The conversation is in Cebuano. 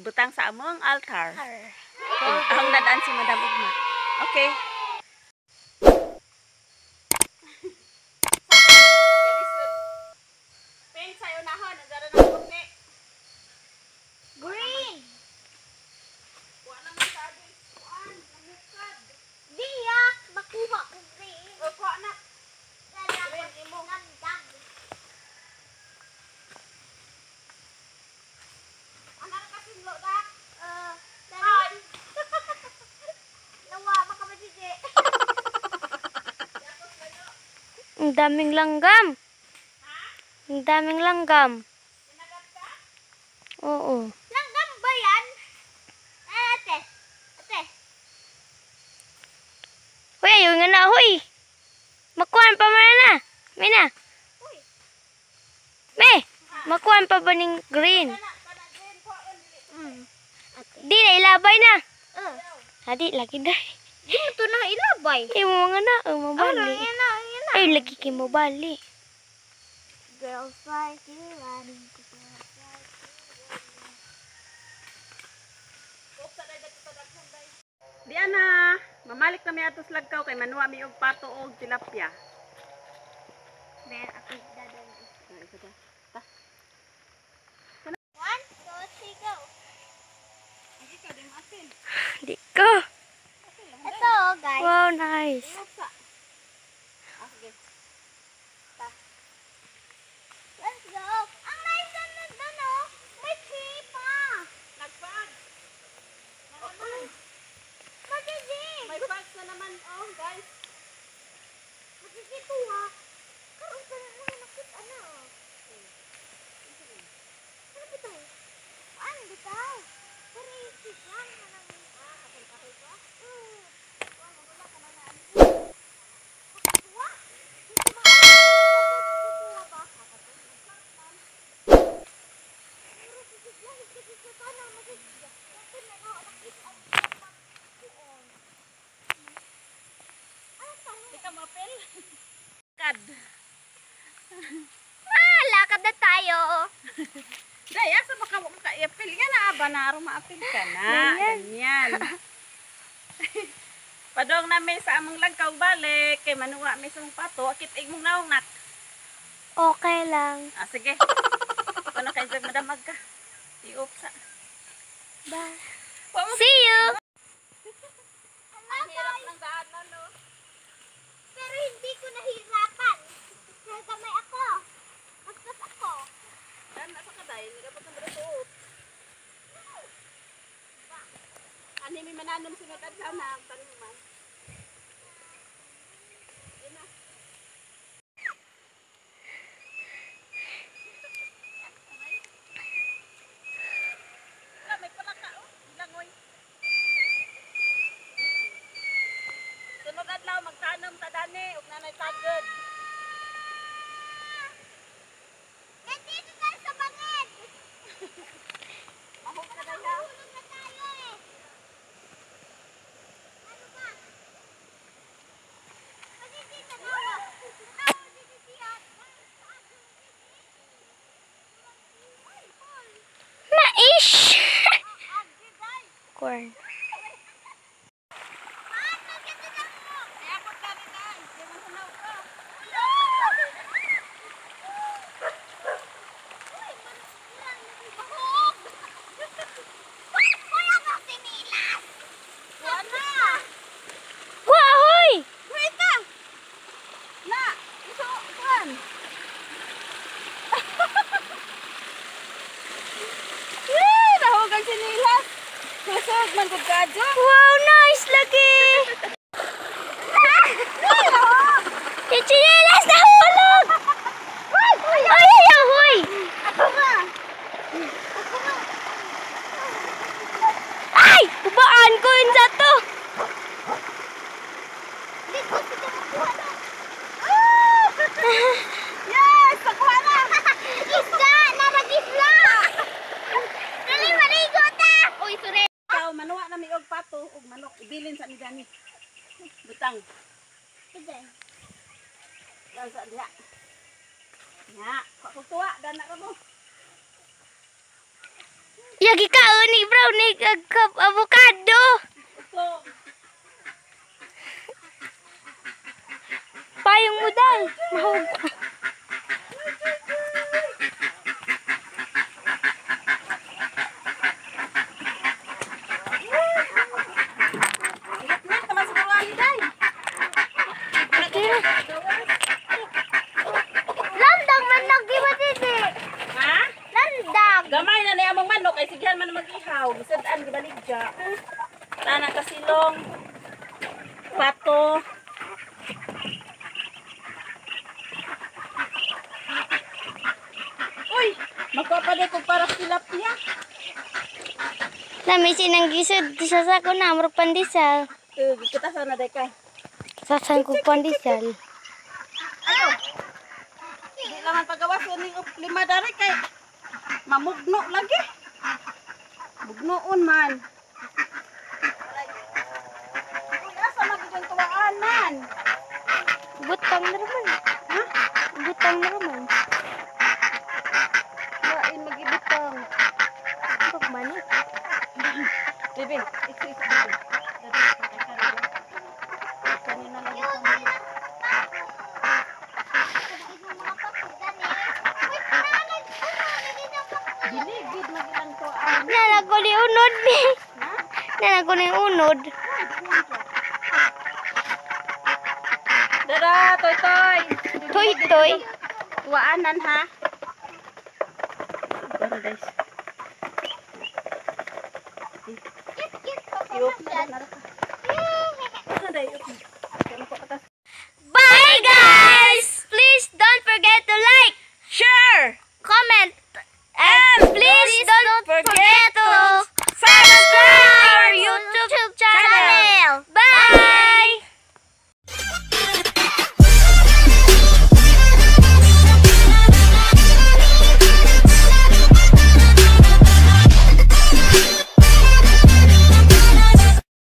Ibutang sa among altar. Ug ahong dadaan si Madam Ugma. Okay. Pen sa unahon, ang dara ng puti. Green. Wa naman sa adi. Kuan, namukad. Diya, makuha ko green. O kuha na. Green imo. Nandang. Ana ra kasi lo da. Hi. Nawa, makabadidi. Ang daming langgam. Ang daming langgam. Oo. Langgam ba yan? Eh, ate. Ate. Hoy, ayaw nga na, hoy. Makuhaan pa man na. Mina. Uy. Me, makuhaan pa ba ning green? Di na, ilabay na. Adi, lagi na. Di mo to na ilabay. Ay, mo nga na, oh, Ano, mabali. yan na, yan na. Ay, lagi kay mabali. Girls like you, running to Di ana, mamalik na mi atos lagkaw kay manuwa mi og pato og tilapia. Meron ako dadaan. Ay, ito ta. One, two, three, go. Di ko. Ito, guys. Wow, nice. Ah, sige. Let's go. Ang nice na nandun, oh. May tree pa. Nagpag. Matindi. May bags na naman oh, guys. Matindi to, ha. Karoon ka na lang nakita na, oh. Ano ba ito? Ano bitaw? Pero yung sigang na lang. Ah, kahoy ba? Oo. Wala ka na na. Wa? Kukuha ba? Di ka mapel. Kad. Ah, lakad na tayo. Day, asa ba ka ka-apel ka na ba na aron maapil ka na. Ganyan. Padong na mi sa among lagkaw balik kay manuwa mi sa among pato akit igmong naong nak. Okay lang. Ah, sige. Ano kay Zag madamag ka. Iop sa. Bye. Wa mo See you! Ang hirap ng daanan no. Pero hindi ko nahirapan. Dahil gamay ako. Paspas ako. Dan nasa ka dai, ni dapat ang suot. Ani mi mananom sunod adlaw na ang tanuman. Yun na. Wala, may palaka oh. Langoy. Sunod adlaw magtanom ta dani ug nanay tagod. Nandito tayo sa bangin. Mahog ka dai ha. Nahulog na tayo eh. Ano ba? Pwede tanawa. Tanawa dito siya. Mais! Corn. Ay ako dani dai. Di man hunaw ka. Wala bang sinilas? Wala. Wow, hoy! Wait na. Na, iso kuan. Wee, nahog ang sinilas. Kusog man gud kadyo. Wow, nice lagi! Yung tsinelas nahulog! Ay, ay, ay, hoy! Ako nga. Ay! Ubaan ko yun sa to! Hindi ko sila makuha na. Yes, nakuha na. Isda! Narag-isla! Dali, maligo ta! Uy, sorry. Ikaw manuwa na mi og pato ug manok ibilin sa mi gani. Butang. Sige. Dan sa diha. Nya, kung tuwa dana ra mo. Yagi ka ni brownie ag avocado. So, Payong mo dai. Mahog ka. ingat naman siguro ani day. Okay na. Landang man naggiba didi. Ha? Landang. Gamay na niya among manok ay sighan man mag-ihaw. Bisad-an gibaligya. Tana kasilong. Pato. Uy, magkuha pa ko para tilapia. Lami sinang gisod sa sako na amrok pandesal. Eh, kita sana day kay. Sasan ko pandesal. Ano? Di laman pagawas ning lima dari kay mamugno lagi. Mugnoon man. Uy, asa man gyud tuwaan man? Butang na raman. Ha? Butang na raman. Lain magibutang. Pag mani. Bebe, ito ito bebe. Kanina lang ito. Diligid magilang tuwaan. Nana ko ni unod ni. Ha? Nana ko ni unod. Dara, toy toy. Toy toy. Tuwaanan ha. Dara guys. Iop na na. Ano dai iop na.